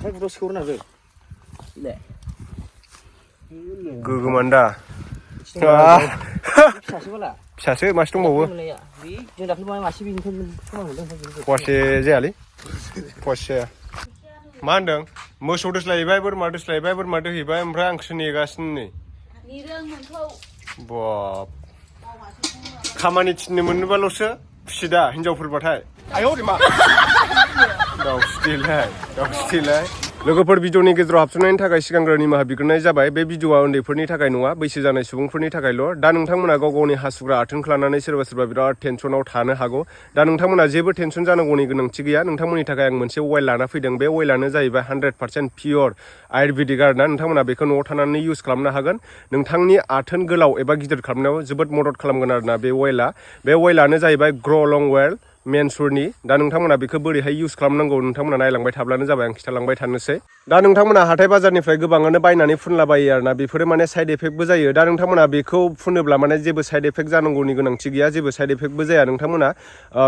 आखाइ गुदुं सौरनो हागोन गोगोमान दा फिसासो मासे दंबावो फवासे जायालै फवासे जाया मा होनदों मोसौ दोस्लायहैबाय बोरमा दोस्लायहैबाय बोरमा दोहैबाय ओमफ्राय आंसो नेगासिनो नै बाब खामानि थिननो मोनोबाल'सो खुसि दा हिनजावफोरबाथाय आयौ मा दाउस्रिलाय लोगोफोर भिडिअनि गेजेराव हाबसननायनि थाखाय सिगांग्रो निमाहा बिग्रोनाय जाबाय बे भिडिअआ उन्दैफोरनि थाखाय नङा बैसो जानाय सुबुंफोरनि थाखायल' दा नोंथांमोना गाव गावनि हासुग्रा आथोनखौ लानानै सोरबा बिराद टेनसनाव थानो हागौ दा नोंथांमोना जेबो टेनसन जानांगौनि गोनांथि गैया नोंथांमोननि थाखाय आं मोनसे अइल लाना फैदों बे अइलानो जाहैबाय 100% पियर आयुर्वेदिक आरोना नोंथांमोना बेखौ न'आव थानानै इउज खालामनो हागोन नोंथांनि आथोन गोलाव एबा गिदिर खालामनायाव जोबोद मदद खालामगोन आरोना बे अइलानो जाहैबाय ग्र'लं अइल मेनसुरनि दा नोंथांमोना बेखौ बोरैहाय इउज खालामनांगौ नोंथांमोना नायलांबाय थाब्लानो जाबाय आं खिथालांबाय थानोसै दा नोंथांमोना हाथाय बाजारनिफ्राय गोबाङानो बायनानै फुनलाबायो आरोना बेफोरो माने साइड इफेक्टबो जायो दा नोंथांमोना बेखौ फुनोब्ला माने जेबो साइड इफेक्ट जानांगौनि गोनांथि गैया जेबो साइड इफेक्टबो जाया नोंथांमोना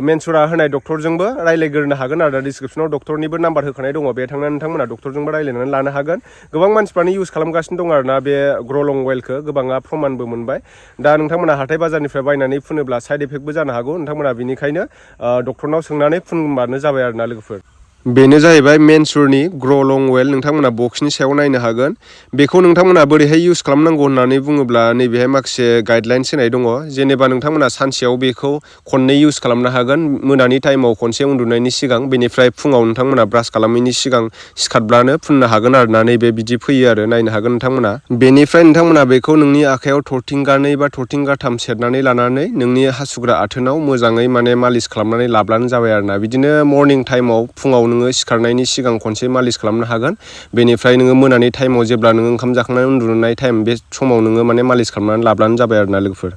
मेनसुरा होनाय डक्टरजोंबो रायलायग्रोनो हागोन आरो डिसक्रिपसनाव डक्टरनिबो नाम्बार होखानाय दङ बे थांनानै नोंथांमोना डक्टरजोंबो रायलायनानै लानो हागोन गोबां मानसिफ्रानो इउज खालामगासिनो दं आरोना बे ग्र'लं अइलखौ गोबाङा प्रमानबो मोनबाय दा नोंथांमोना हाथाय बाजारनिफ्राय बायनानै फुनोब्ला साइड इफेक्टबो जानो हागौ नोंथांमोना बेनिखायनो डक्टरनाव सोंनानै फुनबानो जाबाय आरोना लोगोफोर बेनो जाहैबाय मेनसुरनि ग्र'लं अइल नोंथांमोना बक्सनि सायाव नायनो हागोन बेखौ नोंथांमोना बोरैहाय इउज खालामनांगौ होननानै बुङोब्ला नैबेहाय माखासे गाइडलाइन्स होनाय दङ जेनेबा नोंथांमोना सानसेयाव बेखौ खननै इउज खालामनो हागोन मोनानि टाइमाव खनसे उन्दुनायनि सिगां बेनिफ्राय फुङाव नोंथांमोना ब्रास खालामैनि सिगां सिखारब्लानो फुननो हागोन आरोना नैबे बिदि फैयो आरो नायनो हागोन नोंथांमोना बेनिफ्राय नोंथांमोना बेखौ नोंनि आखायाव थरथिंगानै बा थरथिंगाथाम सेरनानै लानानै नोंनि हासुग्रा आथोनाव मोजाङै माने मालिस खालामनानै लाब्लानो जाबाय आरोना बिदिनो मर्निं टाइमाव फुङाव नोङो सिखारनायनि सिगां खनसे मालिस खालामनो हागोन बेनिफ्राय नोङो मोनानि टाइमाव जेब्ला नोङो ओंखाम जाखांनानै उन्दुनाय टाइम बे समाव नोङो माने मालिस खालामनानै लाब्लानो जाबाय आरोना लोगोफोर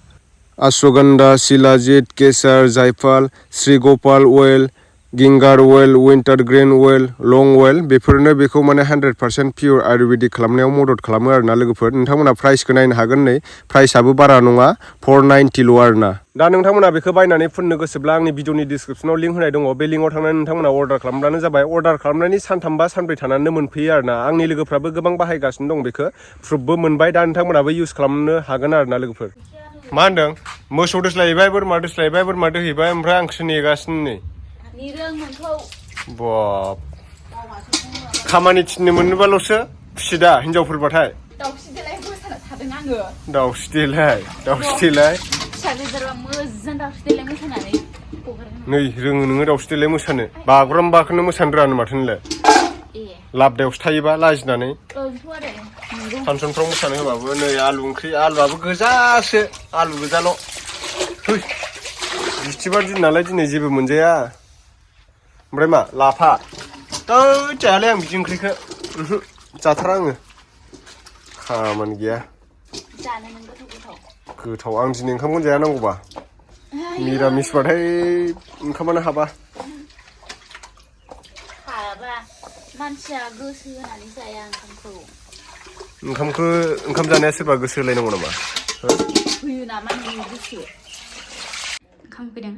अश्वगन्धा शिलाजित केसार जायफल श्रीगोपाल अइल गिंगार अइल विंटार ग्रेन अइल लं अइल बेफोरनो बेखौ माने 100% पियर आयुर्वेदिक खालामनायाव मदद खालामो आरोना लोगोफोर नोंथांमोना प्राइसखौ नायनो हागोन नै प्राइसआबो बारा नङा 490ल' आरोना दा नोंथांमोना बेखौ बायनानै फुननो गोसोब्ला आंनि भिडिअनि डिसक्रिपसनाव लिंक होनाय दङ बे लिंकआव थांनानै नोंथांमोना अर्डार खालामब्लानो जाबाय अर्डार खालामनायनि सानथाम बा सानब्रै थानानै मोनफैयो आरोना आंनि लोगोफ्राबो गोबां बाहायगासिनो दं बेखौ प्रुफबो मोनबाय दा नोंथांमोनाबो इउज खालामनो हागोन आरोना लोगोफोर मा होनदों मोसौ दोस्लायहैबाय बोरमा दोहैबाय ओमफ्राय आंसो नेगासिनो नै बाब खामानि थिननो मोनोबाल'सो खुसि दा हिनजावफोरबाथाय दाउस्रिलाय नै रोङो नोङो दाउस्रिलाय मोसानो बागुरुम्बाखौनो मोसानो रोङानो माथो नोंलाय लाबदायावसो थायोबा लाजिनानै फांसनफ्राव मोसानो होबाबो नै आलु ओंख्रि आलुआबो गोजासो आलु गोजाल' बिस्थिबार दिन नालाय दिनै जेबो मोनजाया ओमफ्राय मा लाफा जायालै आं बिदि ओंख्रिखौ जाथारा आङो खामानि गैया गोथाव आं दिनै ओंखामखौनो जाया नांगौबा मिरामिसबाथाय ओंखामानो हाबा मानसिया गोसो होनानै जाया ओंखाम जानाया सोरबा गोसो होलायनांगौ नामा होयो नामा नोंनि गोसो ओंखाम फैदों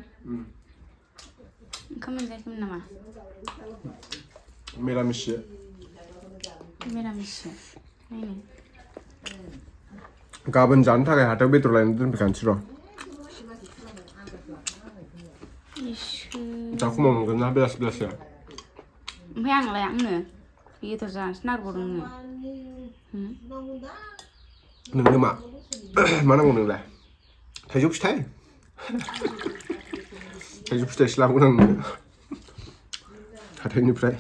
ओंखाम मोनजायाखैमोन नामा मिरामिससो नायनो गाबोन जानो थाखाय हाथायाव बेदर लायनो दोनफैखानोसै र' जाखुमा मोनगोन ना बेलासियाव ओमफ्राय आंलाय आंनो बेदर जानोसो नागिरबावदों नोंनो मा नांगौ नोंलाय थाइजौ फिथाइसो लाबोगोन आं नोंनो हाथाइनिफ्राय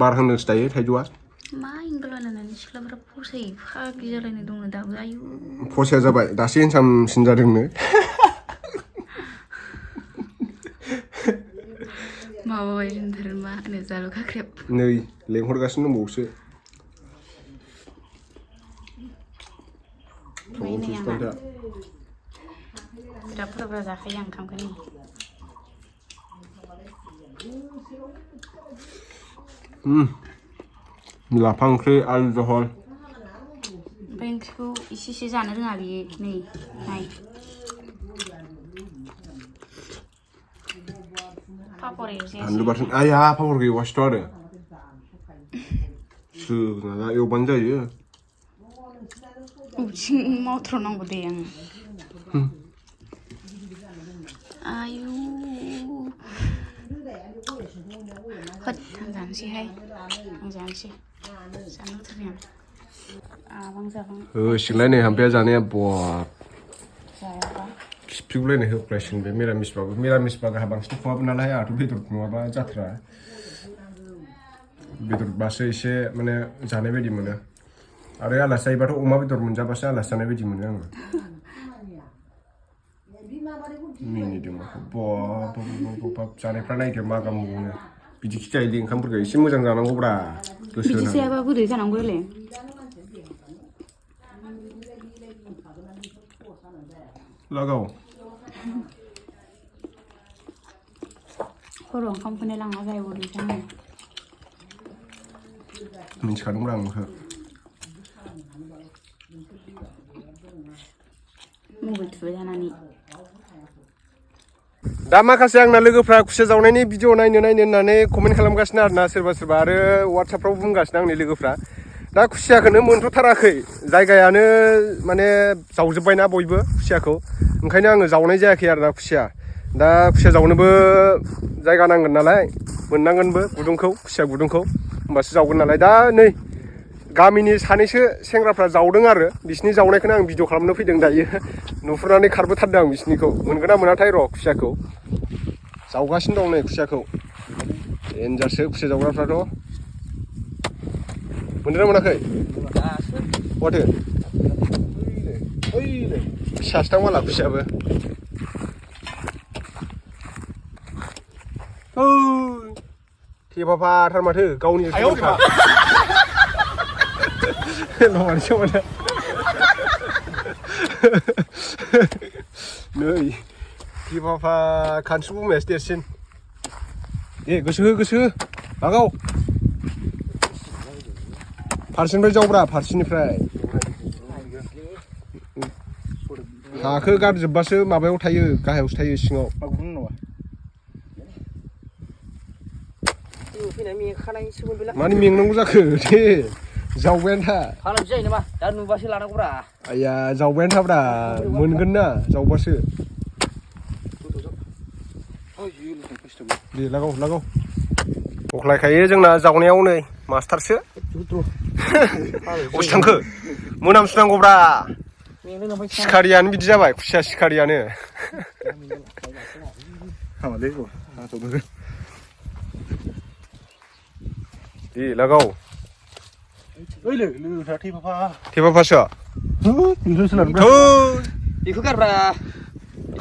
बार होनोसो दायो थाइजौआ मा एंगल लानानै सिख्लाफोरा फसायो फाग्लि जालायनाय दङ दाबो आयु फसाया जाबाय दासो हेन्डसामसिन जादोंनो माबाबाय होनथारो मा होनो जालु खाख्रेब नै लेंहरगासिनो दंबावोसो बिराद बुरजा जाखायो आं ओंखामखौ लाफा ओंख्रि आलु जहल ओमफ्राय ओंख्रिखौ इसे जानो रोङा बियो नै नाय फाप पापर एरजायासै बानलु बाथोन आया पापर गैयासोथ' आरो सोना एवबानो जायो उथिं मावथ्र'नांगौ दे आं आयु होद आं जानोसैहाय आं जानोसै जानो लुगैदों आं आबां जाबां होसिगोनलाय नै हामफाया जानाया बवाब जायाबा खिफिगुलायनाय होख्लायसिगोन बे मिरामिसबाबो मिरामिसबा गाहा बांसिन खहाबो नालाय आंहाथ' बेदर नङाबा जाथ्रा बेदरबासो एसे माने जानाय बायदि मोनो आरो आलासि जायोबाथ' अमा बेदर मोनजाबासो आलासि जानाय बायदि मोनो आङो मिनिदों माखौ बब जानायफ्रा नायदो मा गामनो बिदि खिजायोदि ओंखामफोरखौ एसे मोजां जानांगौब्रा गोसो बिदि जायाबा बोरै जानांगौलै लागाव हर ओंखामखौनो लांना जायो बोरै जानो मिन्थिखादोंब्रा आं बेखौ मबाइल थुबाय थानानै दा माखासे आंना लोगोफ्रा खुसिया जावनायनि भिडिअ नायनो होननानै कमेन्ट खालामगासिनो आरोना सोरबा सोरबा आरो वाट्सएपफ्राव बुंगासिनो आंनि लोगोफ्रा दा खुसियाखौनो मोनथ'थाराखै जायगायानो माने जावजोब्बायना बयबो खुसियाखौ ओंखायनो आङो जावनाय जायाखै आरोना खुसिया दा खुसिया जावनोबो जायगा नांगोन नालाय मोननांगोनबो गुदुंखौ खुसिया गुदुंखौ होमबासो जावगोन नालाय दा नै गामिनि सानैसो सेंग्राफ्रा जावदों आरो बिसिनि जावनायखौनो आं भिडिअ खालामनो फैदों दायो नुहुरनानै खारबोथारदों आं बिसिनिखौ मोनगोन ना मोनाथाय र' खुसियाखौ जावगासिनो दं नै खुसियाखौ देन्जारसो खुसिया जावग्राफ्राथ' मोनदोंना मोनाखै माथो फिसासो दां माला खुसियाबो थेफाफाथार माथो गावनि लमानिसो मोनो नै थेफाफा खानस्रि बुंनायासो देरसिन दे गोसो हो लागाव फारसेनिफ्राय जावब्रा फारसेनिफ्राय हाखौ गारजोबबासो माबायाव थायो गाहायावसो थायो सिङाव मानि मेंनांगौ जाखो दे जावबायानो था फालांगि जायो नामा दा नुबासो लानांगौब्रा आया जावबायानो थाब्रा मोनगोन ना जावबासो दे लागाव अख्लायखायो जोंना जावनायाव नै मास्टारसो असे थांखो मोनामसुनांगौब्रा सिखारियानो बिदि जाबाय खुसिया सिखारियानो दे लागाव थेफाफासो बेखौ गारब्रा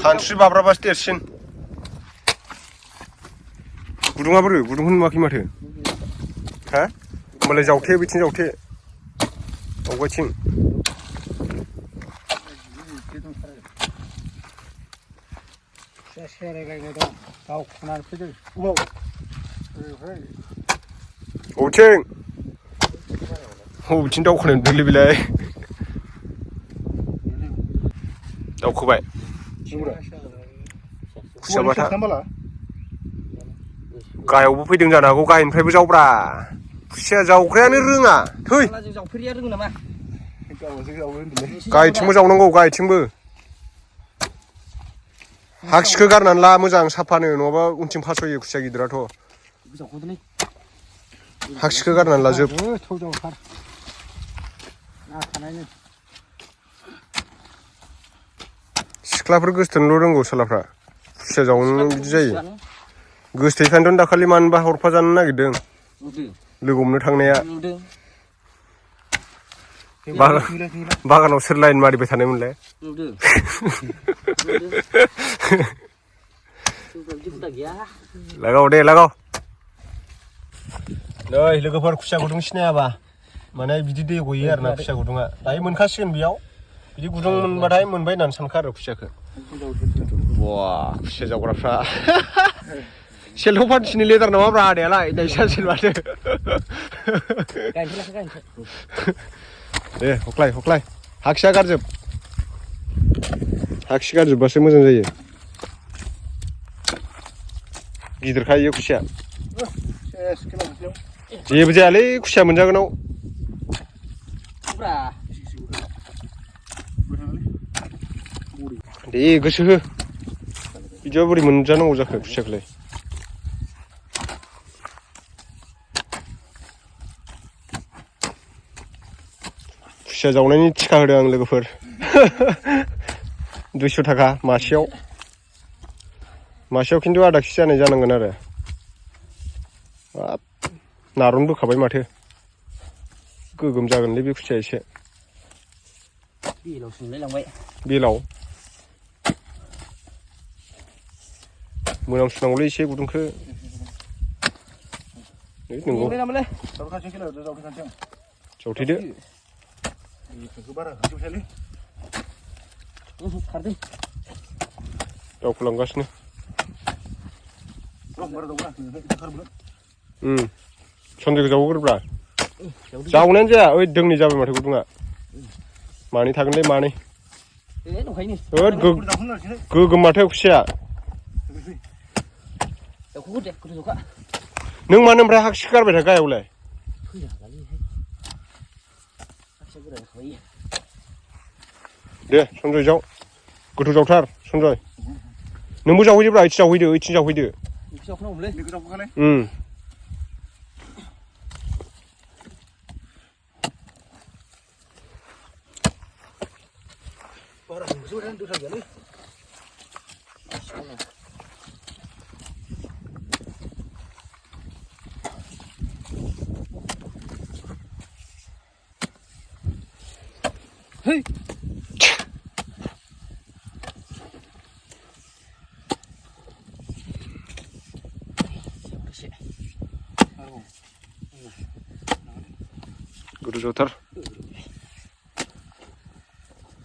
खानस्रि बाब्राबासो देरसिन गुदुङा बोरो गुदुंखौ नुवाखै माथो हा होमबालाय जावथे बिथिं जावथे जावगायथिं बबेथिं दावखोनो नुदोंलै बेलाय दावखोबाय खुसियाबाथा गाहायावबो फैदों जानो हागौ गाहायनिफ्रायबो जावब्रा खुसिया जावग्रायानो रोङा थै जावफेरिया रोङो नामा गाहायथिंबो जावनांगौ गाहायथिंबो हाखिखौ गारनानै ला मोजां साफानो नङाबा उनथिं फासयो खुसिया गिदिराथ' हाखिखौ गारनानै लाजोब सिख्लाफोर गोसथोनल' रोंगौ सालाफ्रा खुसिया जावनो बिदि जायो गोसथोयखायनोथ' दाखालि मानोबा हरफा जानो नागिरदों लोगो हमनो थांनाया बागानाव सोर लाइन मारिबाय थानायमोनलाय लागाव दे लागाव नै लोगोफोर खुसिया गुदुं सिनायाबा माने बिदि दै गयो आरोना खुसिया गुदुङा दायो मोनखासिगोन बेयाव बिदि गुदुं मोनबाथाय मोनबाय होननानै सानखा आरो खुसियाखौ बा खुसिया जावग्राफ्रा सेलथाव फानसिनि लेदार नामाब्रा आदायालाय नायसासिन माथो दे हख्लाय हाखिया गारजोबबासो मोजां जायो गिदिरखा इयो खुसिया जेबो जायालै खुसिया मोनजागोनाव ब्रा दे गोसो हो बिदिबा बोरै मोनजानांगौ जाखो खुसियाखौलाय खुसिया जावनायनि थिखा होदों आं लोगोफोर 200 थाखा मासेयाव खिन्थु आधा केजि जानाय जानांगोन आरो हाब नारन बोखाबाय माथो गोगोम जागोनलै बे खुसिया एसे बेलाव सोंलाय लांबाय बेलाव मोनामसुनांगौलै एसे गुदुंखौ नंगौ जावथेदो खारदों दावखोलांगासिनो सनजयखौ जावहोग्रोब्रा जावनायानो जाया ओइ दोंनै जाबाय माथो गुदुङा मानै थागोनलै मानै होद गोगोम माथो खुसिया नों मानो ओमफ्राय हाखि गारबाय था गाहायावलाय दे सनजय जाव गोथौ जावथार सनजय नोंबो जावहैदोब्रा ओइथिं जावहैदो Hey! गोथौ जावथार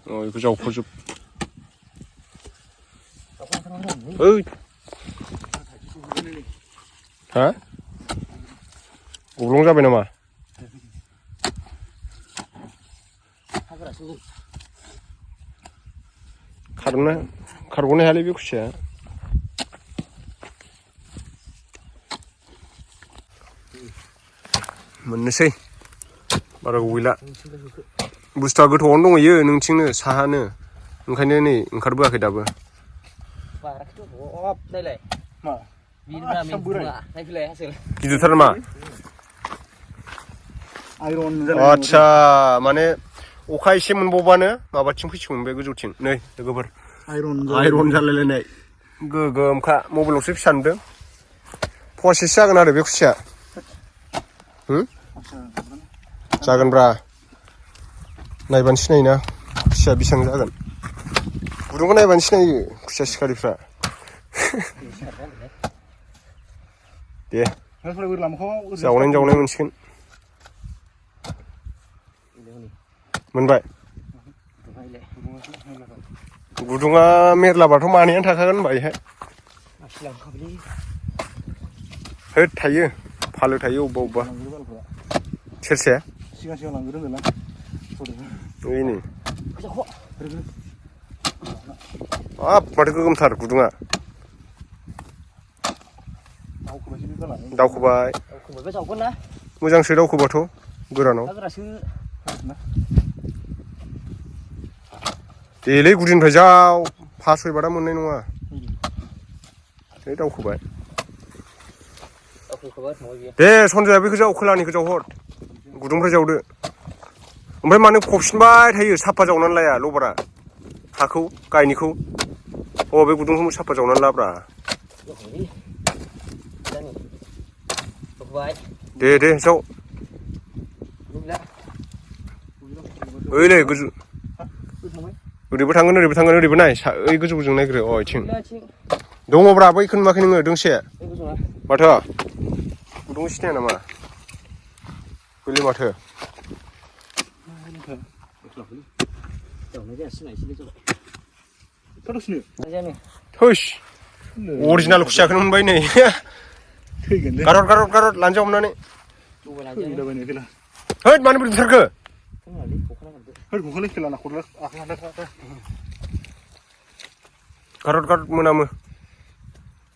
बेखौ जावख'जोब ओइ हा गब्लं जाबाय नामा खारग'नो हायालै बे खुसिया मोननोसै बारा गैला बुस्थुआ गोथौआवनो दंहैयो नोंथिंनो साहानो ओंखायनो नै ओंखारबोआखै दाबो गिदिरथार नामा आच्छा माने अखा एसे मोनबावबानो माबाथिं फैसिगौमोन बे गोजौथिं नै लोगोफोर आइरन जालायलायनाय गोगोमखा मबाइलावसो फिसा नुदों फवासेसो जागोन आरो बे खुसिया जागोनब्रा नायबानो सिनायोना खुसिया बेसेबां जागोन गुदुंखौ नायबानो सिनायो खुसिया सिखारिफ्रा दे जावनाय मोनसिगोन मोनबाय गुदुङा मेरलाबाथ' मानैयानो थाखागोन होनबा बेहाय होद थायो फालो थायो अबेबा सेरसे ओइनै हाब माथो गोगोमथार गुदुङा दावखोबाय मोजांसो दावखोबाथ' गोरानाव देलै गुदिनिफ्राय जाव फासयबादा मोननाय नङा दावखोबाय दे सनजया बेखौ जाव खोलानिखौ जावहर गुदुंनिफ्राय जावदो ओमफ्राय मानो फबफिनबाय थायो साफा जावनानै लाया लबारा हाखौ गायनिखौ बे गुदुंखौ साफा जावनानै लाब्रा दे जाव ओइलै गोजौ ओरैबो थांगोन ओरैबो नाय ओइ गोजौजों नायग्रो इथिं दङब्रा बैखौ नुवाखै नोङो दोंसे माथो गुदुं सिनाया नामा गैलै माथो थैस अरिजिनाल खुसियाखौनो मोनबाय नै गारहर लानजायाव हमनानै हैद मानो बिदि बुथारखो गारहर मोनामो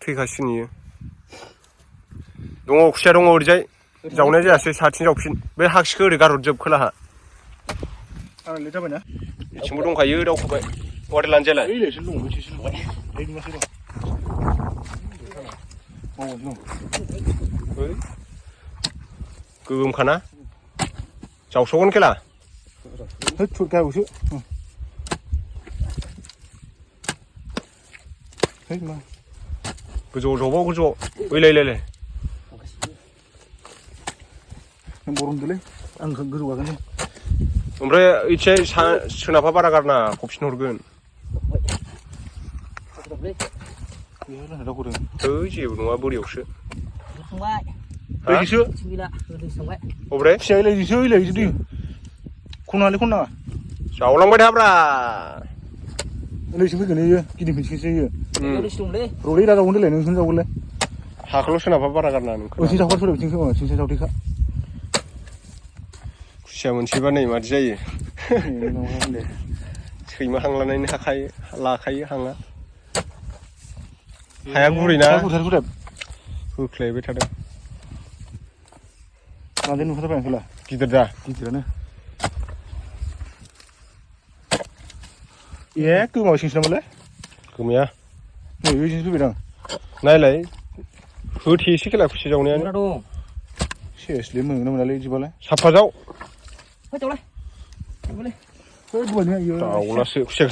थैखासिगोन इयो दङ खुसिया दङ ओरैजाय जावनाय जायासै साथिं जावफिन बे हाखिखौ ओरै गारहरजोब खोलाहा आं लेट जाबायना बिथिंबो दंखायो दावखोबाय वाटार लानजायालाय ओइलायसो दङ बैसेसो दङ ओइ मासे दं गोगोमखाना जावस'गोन खेला होद गावसो है मा गोजौआव जबाव गोजौआव ओइलायलायलाय नों बरनदोलै आं गोजौ गाखोनोसै ओमफ्राय ओइथिंजाय सोनाबहा बारा गारना फबफिन हरगोन ओइ जेबो नङा बोरियावसो ओइदिसो अब्रे फिसा ओइलायदिसो ओइलायदिसो दै खनालाय खन नाङा जावलांबाय थाब्रा ओइलायसो फैगोन इयो गिदिंफिनसैसो इयो रलै दा जावगोन देलाय नोंसोर जावगोनलाय हाखौल' सोनाबहा बारा गारना नोंखौ ओइथिं जावगार फैलाय थिंसो जावदैखा खुसिया मोनसेबा नै मादि जायो सैमा हां लानायनि हाखायो लाखायो हाङा हाया गुरैना होख्लायबाय थादों मादै नुखाथारबाय आंखौला गिदिर दा गिदिरानो ए गोमाव सिंसो नामालाय गोमाया नै ओइथिंसो फैबायदां नायलाय होथेसै खेला खुसिया जावनायानो सेसलै मोनगोन ना मोनालै इदिबालाय साफा जाव दावलासो दावलासो खुसिया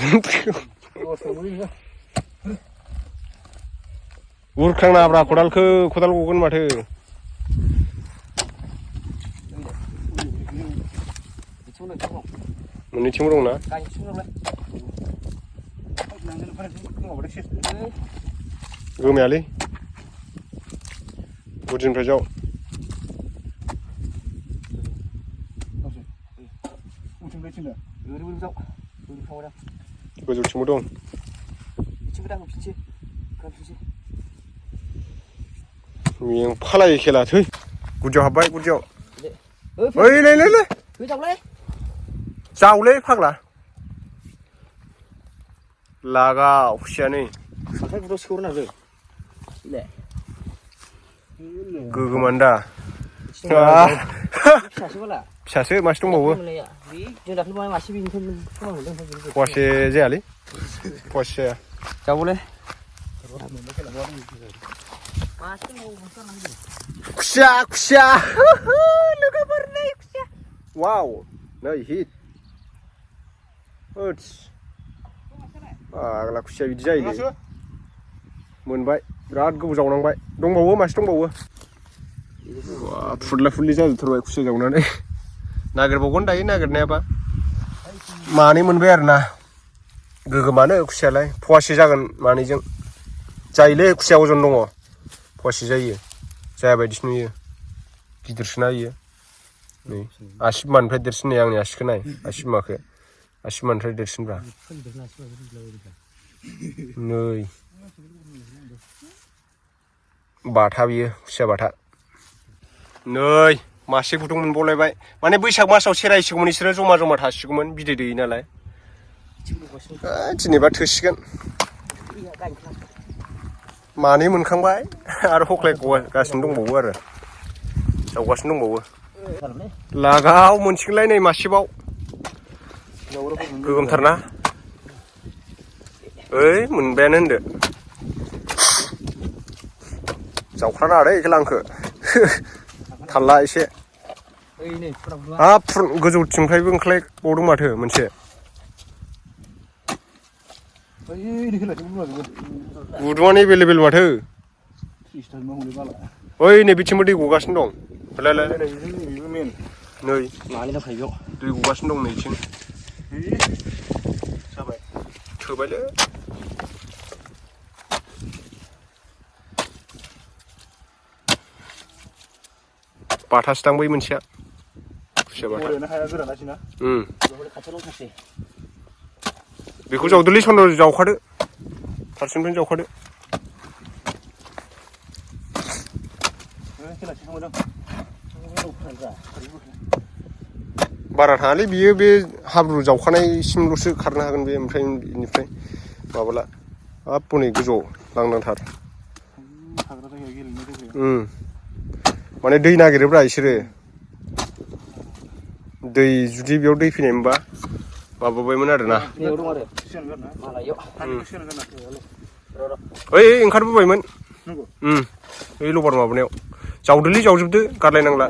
उरखांनाब्रा खदालखौ खदाल गगोन माथो मोननैथिंबो दंना गोमायालै गुदिनिफ्राय जाव गोजौथिंबो दं मेंफालायो खेला थै गुदियाव हाबबाय गुदियाव ओइ लै जावलै फाग्ला लागाव खुसिया नै गोगोमानो दा फिसासो मासे दंबावो फवासे जायालै फवासे जाया जावलै खुसिया खुसिया लोगोफोर नै खुसिया वाव नै हिट ओट्स फाग्ला खुसिया बिदि जायोलै मोनबाय बिराद गोबाव जावनांबाय दंबावो मासे दंबावो फुरला फुरलि जाजोबथारबाय खुसिया जावनानै नागिरबावगोन दायो नागिरनायाबा मानै मोनबाय आरोना गोगोमानो खुसियालाय फवासे जागोन मानैजों जायोलै खुसिया अजन दङ फवासे जायो जाया बायदिसो नुयो गिदिरसोना इयो नै आसि बिमानिफ्राय देरसिन नै आंनि आसिखौ नाय आसि बिमाखौ आसि बिमानिफ्राय देरसिनब्रा नै बाथा बियो खुसिया बाथा नै मासे गुदुं मोनबावलायबाय माने बैसाग मासाव सेरायसिगौमोन बिसोरो जमा जमा थासिगौमोन बिदै दैयो नालाय दिनैबा थोसिगोन मानै मोनखांबाय आरो हख्लायगासिनो दंबावो आरो जावगासिनो दंबावो लागाव मोनसिगोनलाय नै मासेबाव गोगोमथारना ओइ मोनबायानो होनदो जावख्रा नाङा दै आंखो थाल्ला एसे हाब गोजौथिंनिफ्रायबो ओंख्लायबावदों माथो मोनसे गुदुङानो एभेलेबेल माथो ओइ नै बिथिंबो दै गगासिनो दं नै दै गगासिनो दं नैथिं थोबायलै बाथासो दां बै मोनसेया खुसिया बाथा बेखौ जावदोलै सन्द' जावखादो फारसेनिफ्रायनो जावखादो बारा थाङालै बियो बे हाब्रु जावखानायसिमल'सो खारनो हागोन बे ओमफ्राय बेनिफ्राय माबाला हाब हनै गोजौआव लांदांथार माने दै नागिरोब्रा इसोरो दै जुदि बेयाव दै फैनाय मोनबा माबाबायमोन आरोना बेयाव दं आरो मालायाव ओइ ओंखारबोबायमोन नंगौ ओइ लबार माबानायाव जावदोलै जावजोबदो गारलायनांला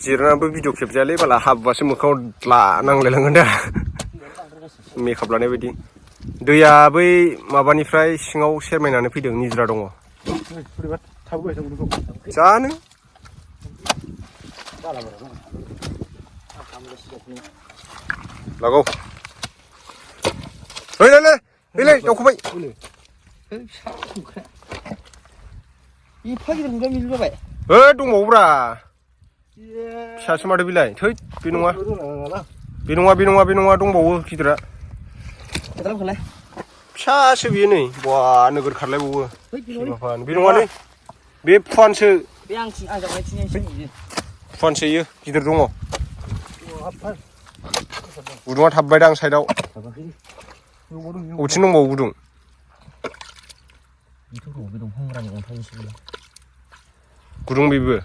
जिरनाबो भिडिअ खेबजायालै बाला हाबबासो मोखाङाव नांलायलांगोन दा मेकआप लानाय बायदि दैया बै माबानिफ्राय सिङाव सेरमायनानै फैदों निज्रा दङ जानो लागाव ओइलाय दावखोबाय दंबावोब्रा फिसासो माथो बिलाय थै बे नङा दंबावो गिदिरा फिसासो बेयो नै बा नोगोर खारलायबावो बे नङालै बे फुवानसो फुवानसो इयो गिदिर दङ गुदुङा थाबबायदां साइडआव अबेथिं दंबावो गुदुं गुदुं बेबो